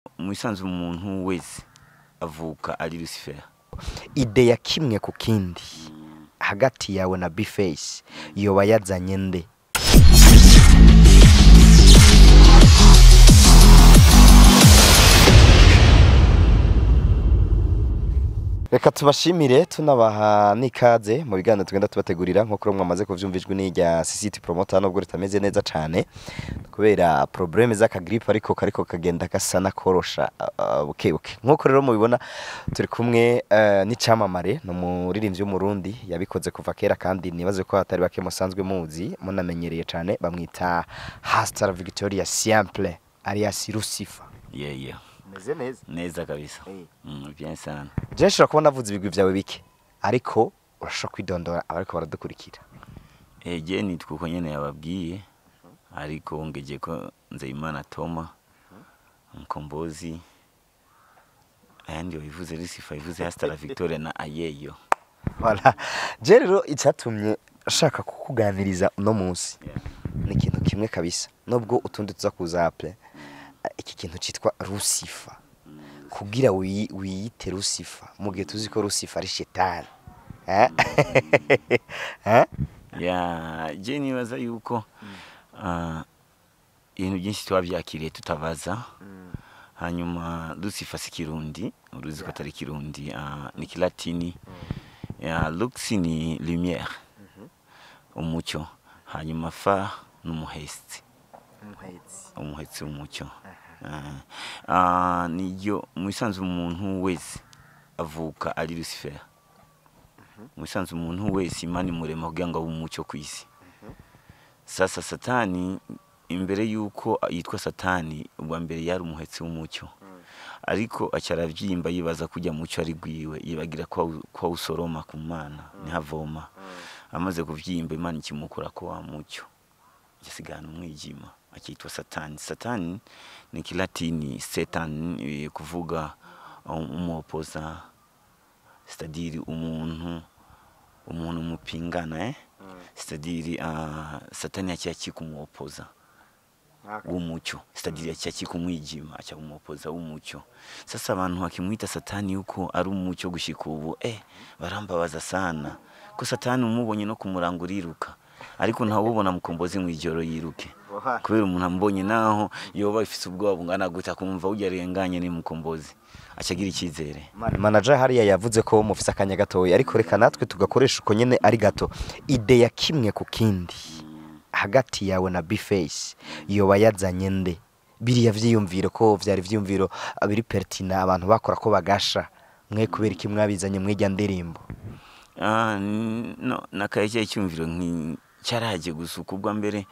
Mu bisanzwe umuntu wese avuka ari Lucifer. Idée ya "Kimwe ku kindi" hagati yawe na B-Face yoba yazanye nde? Reka tubashimire, tunabaha n'ikaze mu biganiro tugenda tubategurira. Nk'uko mwamaze kuvyumva, ijwi ni irya CCT Promoter, nubwo ritameze neza cane kubera problème z'akagripe, ariko kariko kagenda gasa nakorosha buke buke. Nk'uko rero mubibona, turi kumwe n'icamamare, ni umuririmbyi w'Umurundi yabikoze kuva kera, kandi nibaze ko atari bake musanzwe muzi, munamenyereye cane. Bamwita Hasta Victoria Simple alias Lucifer. Yeah. Meze neza? Neza kabisa. Eh. Bien sana. Je nshobora kuba navuze ibigwi vyawe bike, ariko urashobora kwidondora abariko baradukurikira. Je nitwa uko nyene yababwiye, ariko wongeje ko Nzeyimana Toma Mkombozi, ayandi wabivuze Lucifer, ivuze Hasta la Victoria na Ayeyo. Voilà. Je rero icyatumye nshaka kukuganiriza uno munsi ni ikintu kimwe kabisa, nubwo utundi tuza kuza après. Iki kintu citwa Lucifer, kugira wiyite Lucifer mu gihe tuzi ko Lucifer ari shetani, eh? Eh? Ya, je nibaza yuko ibintu byinshi twabyakiriye tutabaza. Hanyuma Lucifer si Kirundi, uruzi ko atari Kirundi, ni Kilatini. Ya, lux ni lumière, umucyo, hanyuma fa ni umuhesti, umuhetsi w'umucyo. Niyo mu bisanzwe umuntu wese avuka ari Lucifer. Mu bisanzwe umuntu wese Imana imurema kugira ngo abe umucyo ku isi. Sasa Satani, imbere yuko yitwa Satani, ubwa mbere yari umuhetsi w'umucyo, ariko aca aravyimba, yibaza kujya mucyo ari gwiwe, yibagira ko awusoroma ku Mana nihavoma. Amaze kuvyimba, Imana ikimukura ko wa mucyo, asigana umwijima, akitwa Satani. Satani ni Kilatini Satan, kuvuga umuopoza, c'est-à-dire umuntu mupingana, eh? C'est-à-dire Satani yaciye akika umuopoza w'umucyo, c'est-à-dire yaciye akika umwijima, aca umuopoza w'umucyo. Sasa abantu bakimwita Satani yuko ari umucyo gushika ubu, barambabaza sana, ko Satani umubonye no kumuranga uriruka, ariko ntawubona Mukombozi mw'ijoro yiruke, kubera umuntu ambonye, naho yoba ifise ubwoba bungana gute, akumva urya arenganye ni Mukombozi, acagira icyizere. Manager hariya yavuze ko mufise akanya gatoya, ariko reka natwe tugakoresha uko nyene ari gato. Idée ya "Kimwe ku kindi" hagati yawe na B-Face yoba yazanye nde? Biriya vyiyumviro ko vyari vyiyumviro biri pertinent, abantu bakora ko bagasha mwe, kubera iki mwabizanye mwirya ndirimbo? No nakaye cyumviro nki cyaraje gusuka. Ubwa mbere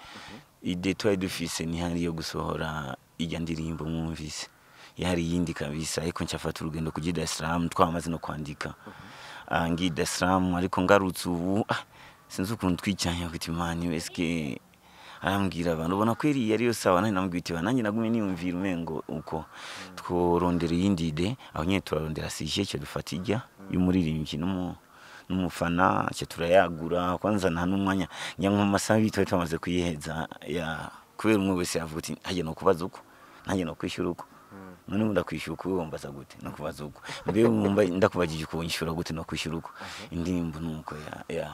idée twari dufise ntihari yo gusohora ijya ndirimbo mwumvise, yari yindi kabisa, ariko ncafata urugendo kujya Dar es Salaam, twamaze no kwandika. Ngiye Dar es Salaam, ariko ngarutse ubu, sinzi ukuntu twicanye kuti mani eske arambwira abantu ubona ko iriya ariyo sawa, nanjye namubwira iti nanjye nagumye niyumvira umengo uko tworondera iyindi idée. Aho nyine turarondera sujet, cyo dufata ijya y'umuririmbyi n'umufana, cyo turayagura. Kwanza nta n'umwanya njya nko mu masaha 2 twari tumaze kuyiheza, ya kubera umwe wese yavuga uti hajya no kubaza uko, nanjye no kwishyura uko. None ubu ndakwishyura uko, wumbaza gute no kubaza uko? Mbe wumva ndakubagije uko, unyishyura gute no kwishyura uko? Indirimbo nuko ya.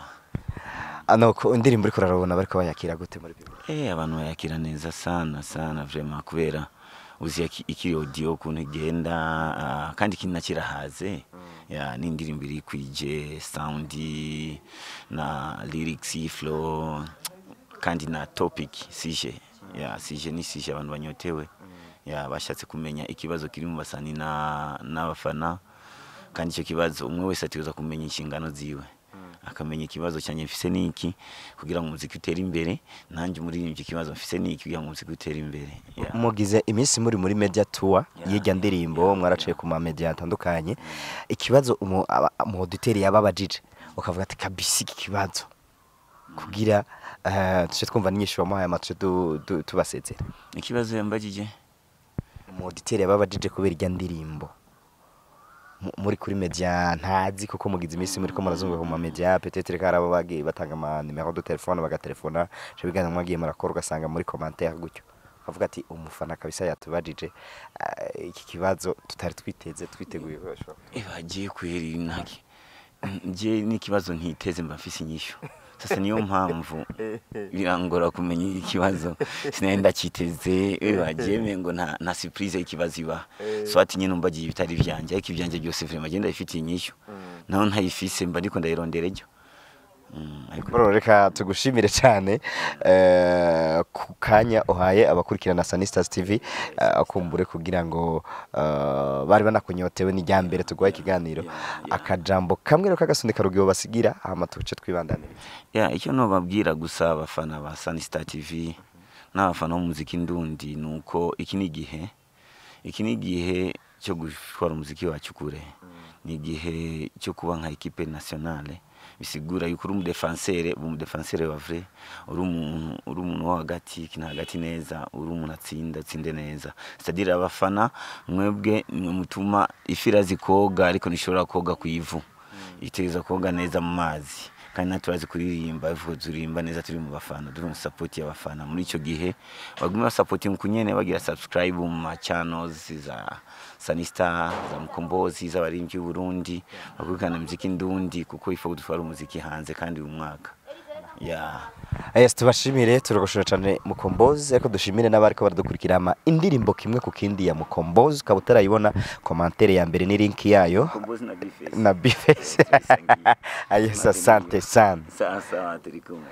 Ano ko indirimbo uriko urarabona bariko bayakira gute muri Bible? Abantu bayakira neza sana sana vraiment, kubera uzi ikiri audio ukuntu igenda, kandi ikindi nakirahaze ya ni indirimbo iri kwije sound na lyrics, flow, kandi na topic, sujet. Ya, sujet ni sujet abantu banyotewe, ya bashatse kumenya ikibazo kiri mu basani na n'abafana, kandi icyo kibazo umwe wese ategerezwa kumenya inshingano ziwe, akamenya ikibazo cyanjye mfise niki kugira ngo umuziki utere imbere, nanjye umuririmbyi ikibazo mfise niki kugira ngo umuziki utere imbere. Yeah. Mugize iminsi muri media tour y'irya ndirimbo, mwaraciye ku ma media atandukanye. Ikibazo umu auditeur yababajije ukavuga ati kabisa iki kibazo, kugira tuce twumva n'inyishu wamuhaye, amatuce tubasezera. Ikibazo yambajije? Umu auditeur yababajije kubera irya ndirimbo muri kuri media, ntazi kuko mugize iminsi muri ko murazunguka ku ma media, peut-être ko arabo bagiye batanga ama numéro de téléphone bagatelefona, ico biganiro mwagiye murakora, ugasanga muri commentaire gutyo. Ukavuga ati umufana kabisa yatubajije iki kibazo tutari twiteze, twiteguye ko bashobora. Bagiye kweri, ntaki nje n'ikibazo ntiteze mba mfise inyishu. Sasa niyo mpamvu birangora kumenya ikibazo sinari ndakiteze. Bagiye mengo nta surprise y'ikibazo iba, so ati nyine umbagiye ibitari vyanje, ariko ivyanje byose vraiment agenda ifitiye inyishu, naho ntayifise mba ndiko ndayirondera ejo. Ariko Bro, reka tugushimire cyane ku kanya uhaye abakurikirana Sanistas TV, akumbure kugira ngo bari banakunyotewe n'ijya mbere tuguhaye ikiganiro. Akajambo kamwe rero kagasunika rugibo basigira, hama tuce twibandaniriza. Ya, icyo nobabwira gusa abafana ba Sunstar TV n'abafana b'umuziki ndundi nuko iki ni igihe cyo gutwara umuziki wacu kure, ni igihe cyo kuba nka équipe nationale, bisigura yuko uri umudéfenseur, uba umudéfenseur wa vrai, uri umuntu wo hagati, kina hagati neza, uri umuntu atsinda, atsinde neza. C'est-à-dire abafana mwebwe nimwe mutuma ifi irazi koga, ariko ntishobora koga ku ivu, itegereza koga neza mu mazi. Kandi natwe turazi kuririmba, ariko turirimba neza turi mu bafana, turi mu support y'abafana. Muri icyo gihe bagume basapotinga kunyene, bagira subscribe mu ma channels za Sanista, za Mukombozi, z'abaririmbyi b'u Burundi, bakurikirana muziki ndundi, kuko ifa gutwara umuziki hanze kandi uyu mwaka ya. Yes, tubashimire, turagushimira cyane Mukombozi, ariko dushimire n'abariko baradukurikira. Ama indirimbo kimwe ku kindi ya Mukombozi ukaba utarayibona, commentaire ya mbere ni link yayo. Mukombozi na Bface. Na Bface. Tubisangiye. Yes, asante sana. Sawa sawa, turi kumwe.